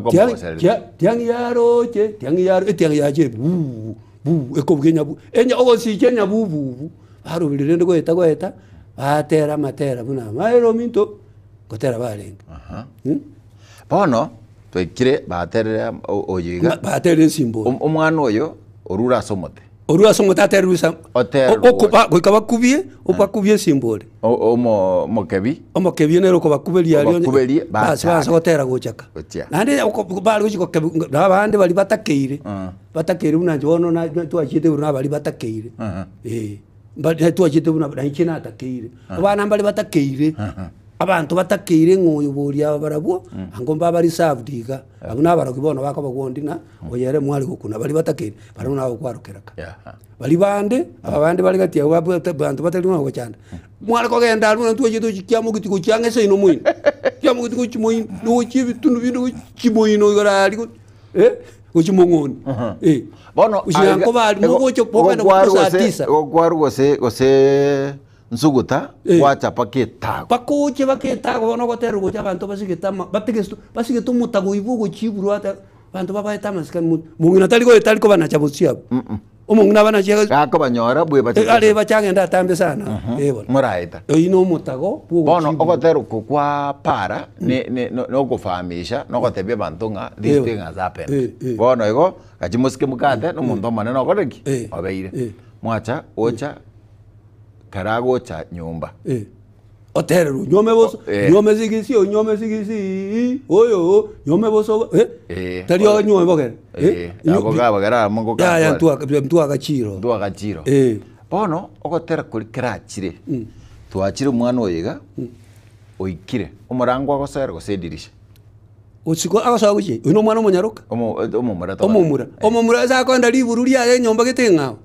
Tiang'i yaroche, tiang'i yaro etiang'i yachire buubu buubu ekobuga enyabu enya ogosicha enyabububu, barobire rende goeta goeta, batera amatera buna amaere ominto, gotera barenge Bono, twaikire baterire oyo iga, Baterire esimbori. Omwana oyo orure ase omote. Orure ase omote atererwe sa Otererwe okoba goika bakubie, obakubie esimbori. O- omo omokebi. Omokebi nere okobakuberia aria onye Obakuberie, base bachake. baansa gotera gochaka. Gochia. Naende oko bare gochia gokebi na abande baria batakeire, batakeire buna inche bono na twachiete igoro na baria batakeire, eh. Mbari twachiete buna na inche natakeire, abana mbare batakeire, abanto batakeire ng'a oyo boria aba barabwo, ango mbaba reserved iga, abwo nabarogi bono bakoba ondi ng'a oyo ere mware gokuna, baria batakeire, barabwo nabagokwarokera ka. Baria bande, aba bande bare gati abwo babwate abanto batari nonya gochanda, mware kogenda arwo buna twachiete gochia kiamogiti gochia ang'e seino moino, kiamogiti gochia moino, gochia ebitunu binde gochia moino igoro aria. Eh, gochia mong'oni. Eh. Bono Gochia aiga- nkoba ego- mogocha bokogenda gokwaru gocha saa gose- tisa. gokwaru gose gose nsuguta Eh. gwachapa ketago. Bakoche baketago bono ogoterwa gocha abanto basigete ama bategesto basigete omotago oibwe ogochia ate abanto babaete amasikani mo mong'ina tari goeta tari kobanacha bosio abwo. Omong'ina abanache aga Gakobanyora bwebache eh, are bache agende atambe sana eh bono. Moraeta. Oyio na omotago bwa Bono ogochia ogotera oko kwa para ne ne no- nokofahamisha nogotebia abanto ng'a this Eh. thing has happened. Eh, eh. Bono igo gachi mosike mokate na omonto omonene okorire ki? Eh. Obeire. Eh. Mwacha gocha kare agocha nyomba. Eh. Otererwe onyuome boso, Eh. onyuome sigisi, onyuome sigisi, oyo, onyuome boso, eh, Eh. tari onyuome bogere, eh, Eh, ako kabogere amo ngoka yaya ntware. ntwaka ntwagachiro. Ntwagachiro. Eh. Bono ogotera koria kerachire, twachire omwana oyo iga, oikire, omorango agosoera gose edirisha. Gosiko agosoa gochia, oyo na omwana omonyaroka. Omo omomura togoteba. Omomura, omomura ase akoenda riburu riaye enyomba gete eng'ao.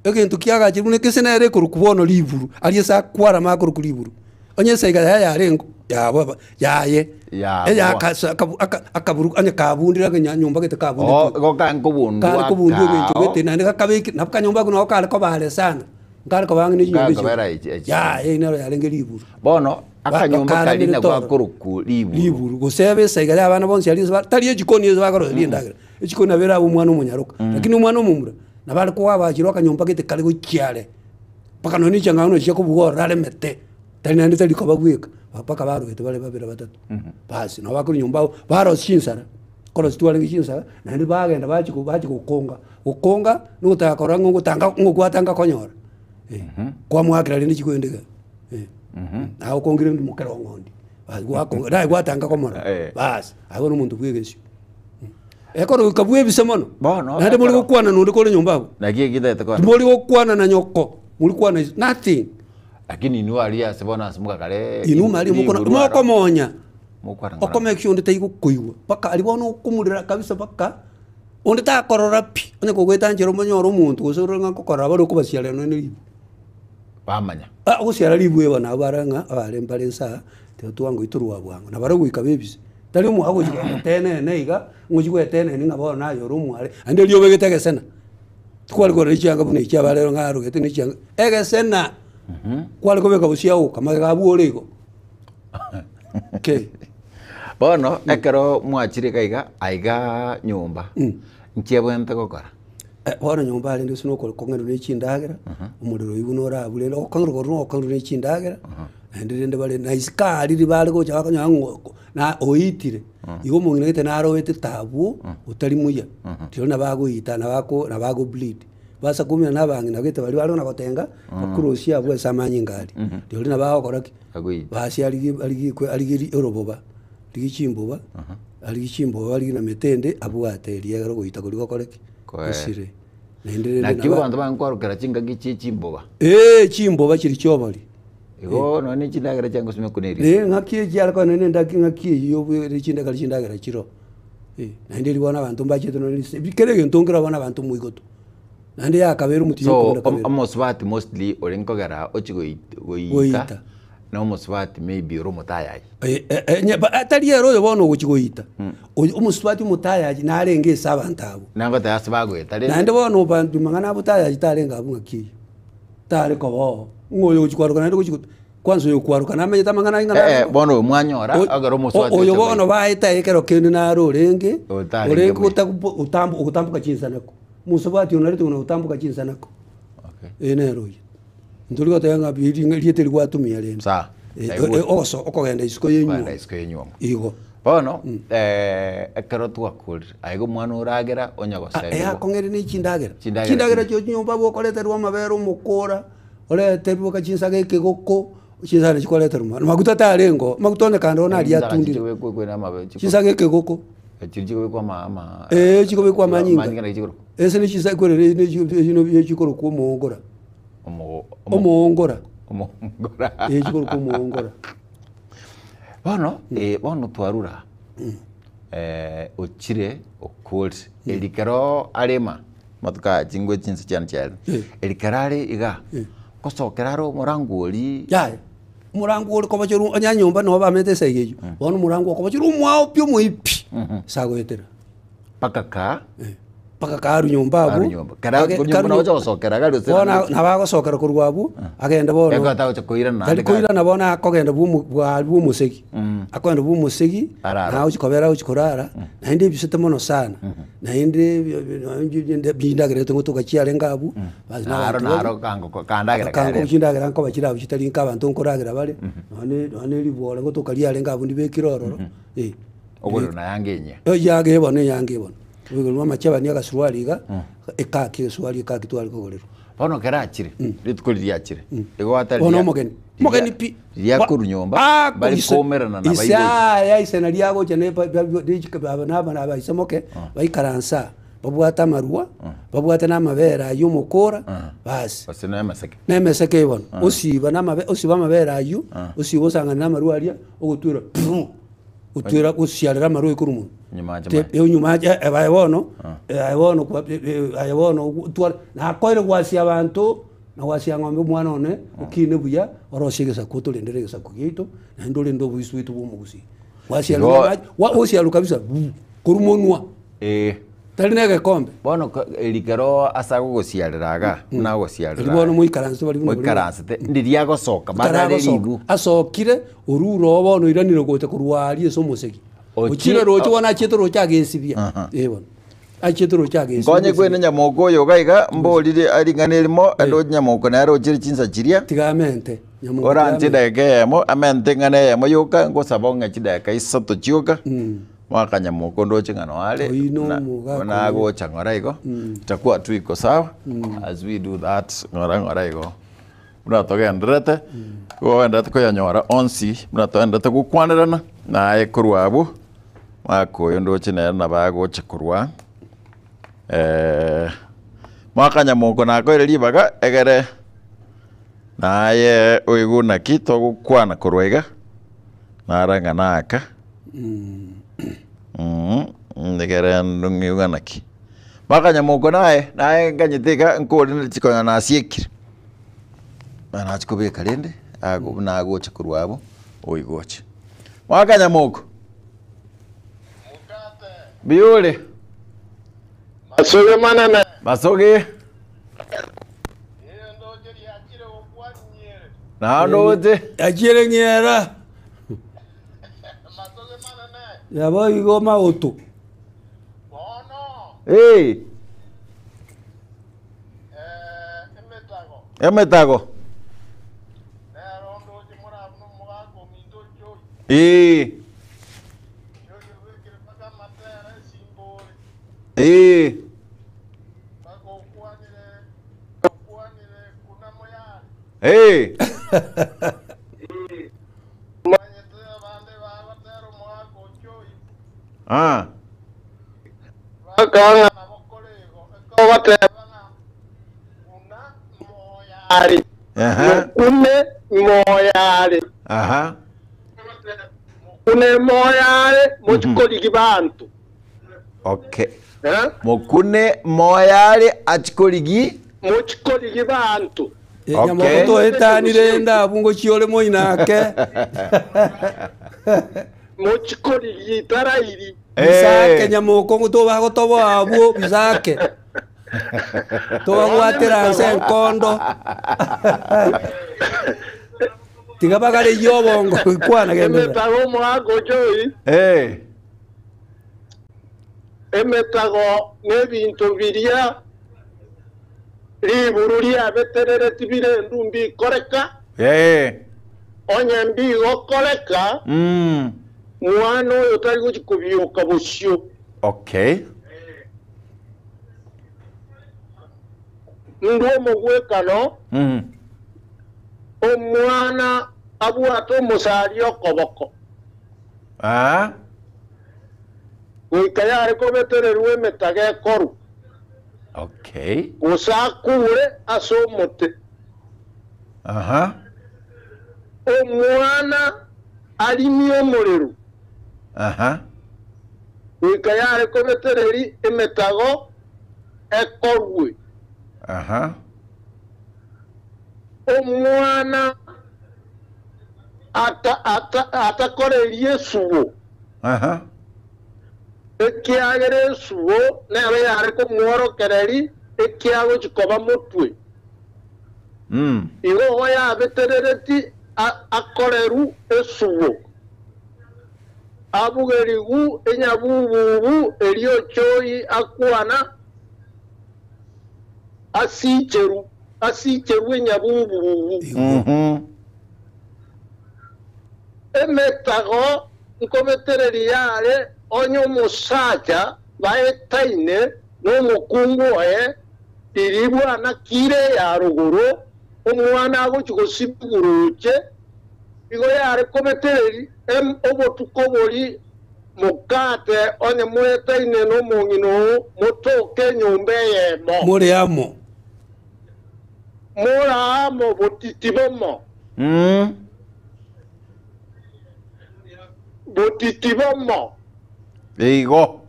Egento kiagachire buna ekese nere ekorokwa bono riburu, aria ase akwarama akorokwa riburu. Onye esaiga yaye yarenge yabo aba yaye, Yabo. eya akasa akabu aka akaburu onye kabundire ake nyomba gete Oo, kabundetwe. igo kare nkobundwa Kare kobundwa egento akao. gete naende gakabekire nabo kanyomba ako nabo kare koba are sana, nkare koba ang'e na chinyomba Nkare echio. kobera echi- echi. Yaya nero yarenge riburu. Bono, akanyomba karia Bakaramire nabo toro. akorokwa riburu. Riburu, gose ebe esaiga ya abana bonsi aria ase ba tari echikoni ase bakoroseria endagera, echikoni nabo erabe omwana omonyaroka, lakini omwana omomura. Nabo are koabachirwa akanyomba gete kare gochia are, mpaka nonya ne chiang'ao nonya chiakobuga ororo aremete, tari naende tari koba bweka, mpaka barogete bare babere batato. Basi, nabo bakorwa nyomba abwo, barosia chinsara, korosia twarenge chinsara, naende bagenda bachia ko bachia gokonga, gokonga, na ogotaka korora ng'a ogotanga ng'a okwatanga konyora, eh. Kwamoakera rende chikoende iga, eh. Nagokongire rende mokere ong'ondi, basi gwakonga naye gwatanga komorora, basi, aye bono omonto bwa egesio. Ekero goika bwebise mono, Bono, naende mori ekero- gokwana nonde kore nyomba abwo, Naki ekitaete kwana. timori gokwana na nyoko, mori kwana is nothing. Lakini inwe aria ase bono ase mogakare Inwe mari mokona riburu aro. mokomonya, Mokwana ng'ora. oko make sure onde taigokoigwa, mpaka aria bono okomorera kabisa mpaka, onde takorora pi, onye kogoeta nchera omonyore omonto gose orore ng'a nkokorora bare okobasiarera nonye na ribu. Bamanya. Ah ogosiara ribu eba nabo bare ng'a abare mbare nsa, tiga twango itorwa bwango, na baria goika bebise. Tari omo agochi gotenena iga, ngochi gweteneni ng'a bono naye ore omware, naende riria obegete egesena, tikware korora chianga buna echi aba rero ng'a arogete ne chianga, egesena! Kware kobeka bosio agoka, magega abwo ore igo. Okay. Bono ekero mwachire iga iga, aiga nyomba, nki ebwenerete gokora? Bono nyomba rende ase nokore kong'erwa ne chindagera, omorero oyio buna orabure rende okong'erwa korwa nokong'erwa ne chindagera, naende rende bare na isiko aria riria bare gocha bakonyora ng'a oko na oitire, igo omong'ina gete naroete tabwo otari muya, rirorio nabo agoita nabo ako nabo ago bleed. Basa koumera na abang'ina gete baria bare na gotenga, bakorosie abwo ase amanyinga aria, rirorio nabo agokora ki? Agoita. Basi arigie arigie arigie oroboba, rigie chimboba, arigie chimboba arigie na mete ende abwate eria egere ogoita koria gokore ki? Koe. Gosire. Naende rende Naki nabo abanto bankwarokera chingaki chie chimboba. Eeh chimboba chiria chiobori. Igo nonya ne chindagera chiangosimekwa na erio. Eh ng'aki echi are kogenda na endaki ng'aki eyio obwere chindagera chindagera chiroo. Eh, naende riria bono abanto mbachete nonye rise kera egento nkere bono abanto moigoto. Naende yakabere omotienyi So ikomi na kabere. omosubati mostly ore nkogera ochie goita Goita. na omosubati maybe ore omotayayi. Eh, eh, eh, nye- ba- tari ere oyo bono ogochia goita. Oyo omosubati omotayayi narenge ase abanto abwo. Nagoteba ase bagoeta rende. Naende bono obanto mang'ana abo tayayi tarenge abwo ng'aki eyio. Tare koba oo. Ng'a oyo ogochia kwaroka naende gochia kwanza oyo okwaroka namanyete amang'ana aye ng'a Eh, eh, narenge. bono oyo mwanyora O- ekero omosubati oyo ocha bono goita. baete aye ekero kende naro orenge, Otarenge orenge buya. otabu otambo ogotamboka chinsanako. Mosubati oyo narete buna gotamboka chinsanako. Okay. Ee nere oyio. Ntori goteba ng'a pi ring'a rieta eri gwatumia rende. Sawa. Eh, Naigure. eh, ogoso okogenda isiko Kogenda y'enywomo. isiko y'enywomo. Igo. Bono ekero twakorire, aiga omwana oragera onya Ah, gosemigwa. eyakong'eire ne chindagera. Chindagera Chindagera chinde. chio chinyomba abwo okoreterwa amabere omokora, oreterwe mpaka chinsaga ekegoko, chinsaga nachi koreterwa mono. Maguta tarengeo, maguta onye kando bono aria Chinsaga atundire. chikobekwa ekwe na amabe chiko- Chinsaga ekegoko. Chiria chikobekwa ama ama Eeh chikobekwa amanyinga. amanyinga naki chikorokwa? Ase ne chinsa ekwerere ne chi chikorokwa omoongora. Omo omo Omoongora. omoongora. Eeh chikorokwa omoongora. Bono bono twarure aa ochire okorire, eri kero arema amatuko aya chingwe chinse chiane chiarire, eri kero are igaa, ngosokera are omorango oria. Yaya, omorango ore kobochorwa onye nyomba nabo bamete esegi eywo, bono omorango okobochorwa omwao pi omoipi, ase agoetera. Mpaka kaa. Mpaka karu nyomba abwo. Karu nyomba. Kera Age- nyomba karu nabo ocha gosokera gari gose Bono naende- nabo agosokera korwa abwo, agende bono. Ekero tagocha koirana Tari naende gari. koirana bono akogenda bwa omo bwa bwa omosegi. Akogenda bwa omosegi, Arara. na agochi kobera agochi korara, naende ebisete mono sana. Naende bindagera ngotoka chiarenge abwo, basi na Naro abanto baria- naro kango kandagera Kango kare. chindagera nkoba chire abwo chitari nka abanto nkoragera bare, nonye nonye ribore ngotoka riarenge abwo ndibekire ororo, eh. Oborero na yanga enyia. Eyange eye bono eyange eye bono. Oboigoro bwa amachebani agasuruari iga, ekaki esuruari ekaki tware kogorerwa. Bono ekero achire, rituko riria achire, igo atari Bono ria- omogeni, riria- omogeni pi. riria Ba- akorwa nyomba, Ah, bari ise- koumerana na ise baibori. aya ise nari agocha ne ba- ba- ba- richika aba na abana aba ise moke, baikaranse aa, babwate amarwa, babwate na amabere aywo omokora, basi. Gose na emeseke. Na emeseke eye bono, osiba na amabe osibe amabere aywo, osibe osang'ane na amarwa aria, ogotwera puruu. Gotwera gosiarera amarwa korwa monwe. Nyuma ache Te- maye. eh, nyuma ache eh, aye bono, eh, aye bono kwa- eh, eh, aye bono otware nakoire gwasia abanto, na gwasia ng'ombe omwana one, okine buya, orosie egesaku otorendere egesaku giaito, naende orende oboisi bwaito bwa omogusii. Gwasiarwa Igo- amache, gwa osiarwa kabisa bu, korwa monwa, Eh. tari na egekombe. Bono ko- eri kero ase agogosiarera iga, buna agosiarera Eri bono moikaransete bari buna bari- moikaransete, ndiria agosoka, barare Taragosoka. ribu. Asokire, orure oo bono oiranire gocha korwa aria ase omosegi. Ochire- Ochire roche bono achiete roche agesibia. Aha. Eh bono. Achiete roche agesibia. Nkonye kwene nyamoko oyo iga iga, mborire ring'ana erimo, ende nyamoko nere ochire chinsa chiria, Tiga amente. Nyamongo oranche tiga amente. edageka eyemo, amente eng'ana eyemo yoka, ngosaba ong'e chidageka isato chioka. Mwakanyamoko ndoche ng'a noare Oyio na- nomogaka buna oyo. agocha ng'ora igo itakuwa tu iko sawa as we do that ng'ora ng'ora igo buna togendererete igo ogendererete koyanyora onsi buna togendererete gokwanerana naye korwa abwo mwaka oyo ndoche nere nabo agocha korwa mwakanyamoko nakoire ribaga egere naye oigwe naki togokwana korwa iga nara ng'a naka. Egere ng'iuga naki. Bakanyamokwa naye, naye nganyete iga nkorende chikonya nasiekire. Bono nachia kobeka rende, ago buna agocha korwa abwo, oigoche. Mwakanyamoko, mbuya ore? Masoge manene. Masoge. Nao ndoche. Achiere ng'era. Naboigo maoto. Ee. Emetago. Ee. Ee. Ee. Ah. Aha. Mokune moyare. Aha. Mokune moyare mochikorigi banto. Okay. Eh? Mokune moyare achikorigi. Mochikorigi banto. Okay. Nyamoko toetanire ende abwo ngochia ore moino ake. Mochikorigi tarairi. Bisake Eh. nyamoko ngo tobagotoboa abwo bisake. Tobabwatera nse enkondo. Tiga bagareyie obongo kwana genderera. Emetago omogaka ochoyi. Eh. Emetago n'ebinto biria riburu riabeterereti bire mbikoreka. Eh. Onye mbigokoreka mwana oyo tari gochi kobioka bosio. Okay. Ndwo omogwekano omwana abwate omosari okoboko. Ah. Goika yare kobetererwa emetago ekoru. Okay. Gose akure ase omote. Aha. Omwana arimie omorero. Aha. Goika yare kobetereri emetago ekorwe. Aha. Omwana atakorerie esubo. Aha. Ekiagera esubo nero yare komworokereri ekiagochi koba motwe. Igo ogo yabeterereti akoreru esubo. Abugerigu enyabububu eriochoi akwana asicheru asicheru enyabububu. Emetago nkobetereri yare onye omosacha baetaine n'omokungu oye riribwana kire ya ruguru omwana agochi gosibiguruche igo yare kobetereri obotuko bori mukate onye mwetaine n'omong'ina oo motoke enyomba eyemo More amo. Mora amo botiti bomo. Botiti bomo. Igo.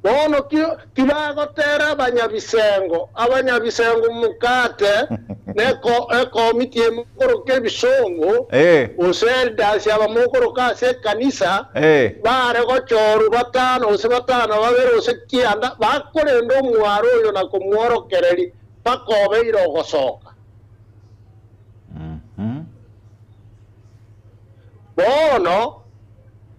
Bono kibagotera abanyabisengo, abanyabisengo mukate neko ekomiti emokoroka ebisongo gose elders abamokoroka ase ekanisa bare gochoru batano gose batano babere gose kianda bakorenda omwaro oyo na komworokereri bakobeire ogosoka. Bono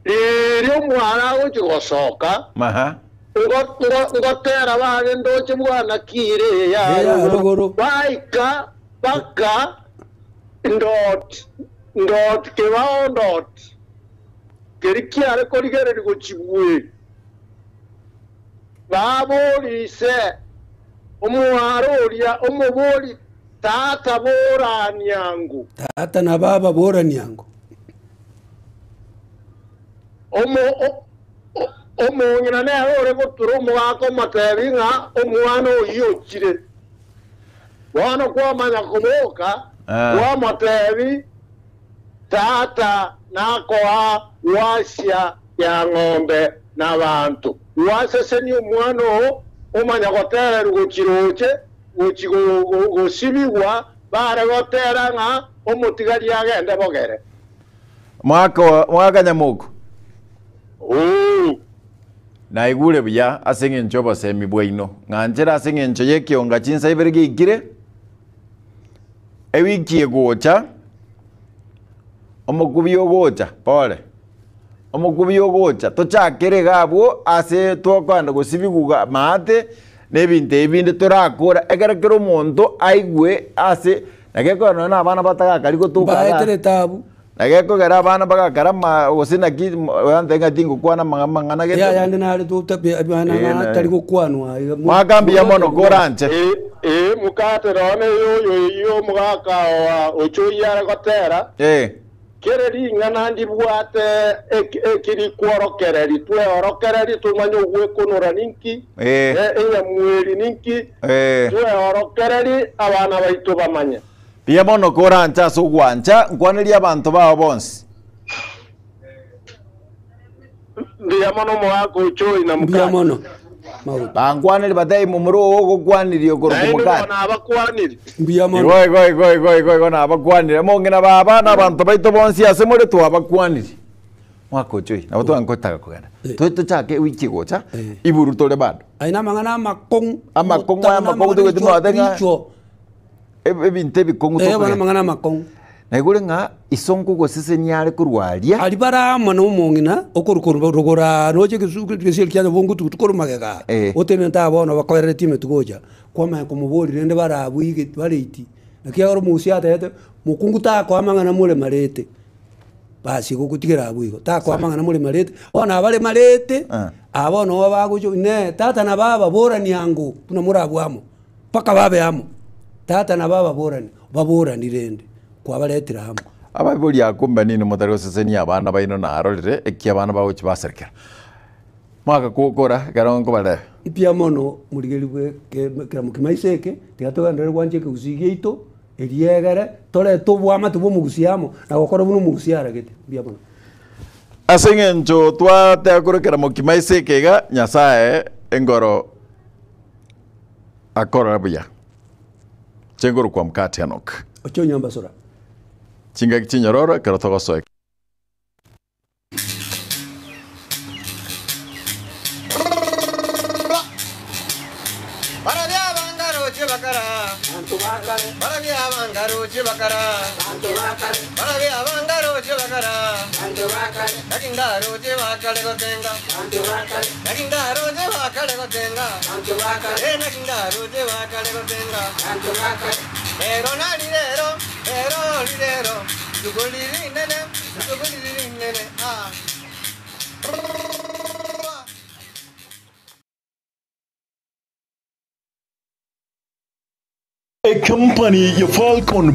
riri omwaro agochi gosoka Aha. Ngotera bare ndoche bwana kire ya Ya ruguru. Baika baka ndot ndot kebao ndot keri kiare korigereri gochibwe baborise omwaro oria omobori tata boraniangu Tata na baba boraniangu. Omo omong'ina nere ore gotura omogaka omotebi ng'a omwana oyio ochire. Bono kwamanya koboka, kwamotebi tata nakoa wasia ya ng'ombe na bantu. Waseseni omwana oo omanya gotererwa gochiroche, gochi gosibigwa, bare gotera ng'a omotigari agende bogere. Mwaka mwaka nyamuku. Oo. Naigure buya ase eng'encho obosemi bwaino. Ng'anchera ase eng'encho y'ekionga chinsa ibere giikire, ewiki egocha, omokubi ogocha, pole. Omokubi ogocha, tochakere iga abwo ase twokoenda gosibiguga maate, na ebinto ebi binde torakora, ekero kera omonto aigwe ase, naki ekogera nonya na abana batagakari gotoka iga. Mbaetere tabu. Naki ekogera abana bagakara ma gose naki oyanto ng'a tingokwana mang'a mang'ana gete. Ya yande nare tota bana tari gokwanwa iga. Mwaka mbuya mono koranche. Mukate none yoyo eyo omogaka oa ochoyi are gotera. Kere ring'ana ndibwate ekiri kworokereri tweorokereri tumanye ogwekonora ninki enyamweri ninki tweorokereri abana baito bamanye. Mbuya mono koranche ase ogwancha nkwaneria abanto bao bonsi. Mbuya mono omogaka Ochoi na Mbuya mokani. mono. Magoto. Bankwaneri batebie momura oo ogokwanirie okorokwa Naende mokani. bono abakwaniri. Mbuya mono. Igo igo igo igo igo igo nabakwanire mong'ina baba na abanto baito bonsi ase more twabakwaniri. Mwaka ochoyi nabo twangotaka kogenda. Eh. Toe tochake ewiki egocha Eh. iburu tore bado. Aye namang'ana amakong'u. Amakong'u aya amakong'u togoeti mwate ng'a Richo. ebinto ebikong'u Eh, bono tokogenda. amang'ana amakong'u. Naigure ng'a iso nkogosesenia are korwa aria. Aria bare amo nomong'ina okorwa rogoro aa roche egesieri kia nyabongo tuko korwa magega aa, Eh. otenenete aa bono bakoereretie emetwe gocha, kwamanya komoboria rende bare abwo ige bare iti. Naki ekero omogusia atebete, mokungu takoa amang'ana more marete, basi gogotigera abwo igo, takoa amang'ana more marete, bono abare marete, Eh. aa bono nabo bagocha inee tata na baba borani ango buna morabwo amo. Mpaka babe amo, tata na baba borani, baborani rende kwabaretire amo. Abaibori akumbe ninwe motari gosesenia abana baino narorire eki abana bagochia baserekera. Mwaka kogokora ekero nkobarebe. Mbuya mono morigerigwe ekeramo kimaiso eke, tiga togenderere gwancha ekegusii giaito, eriegere torete oboamate bwa omogusii amo, na gokora buna omogusii aragete. Mbuya mono. Ase eng'encho twateba korwa ekeramo kimaiso eke iga, Nyasaye engoro. Akorora buya. Chengoro kwa mkate Enock. Oche onyambasora. Chingaki chinyororo ekero togosoa. Barabia abangaroche bakara, barabia abangaroche bakara, barabia abangaroche bakara, naki ndaroche bakare gotenga, naki ndaroche bakare gotenga, eh naki ndaroche bakare gotenga, ero nari rero, ero rirero, rituko riri rinene, rituko riri rinene, ah. A company ya Falcon.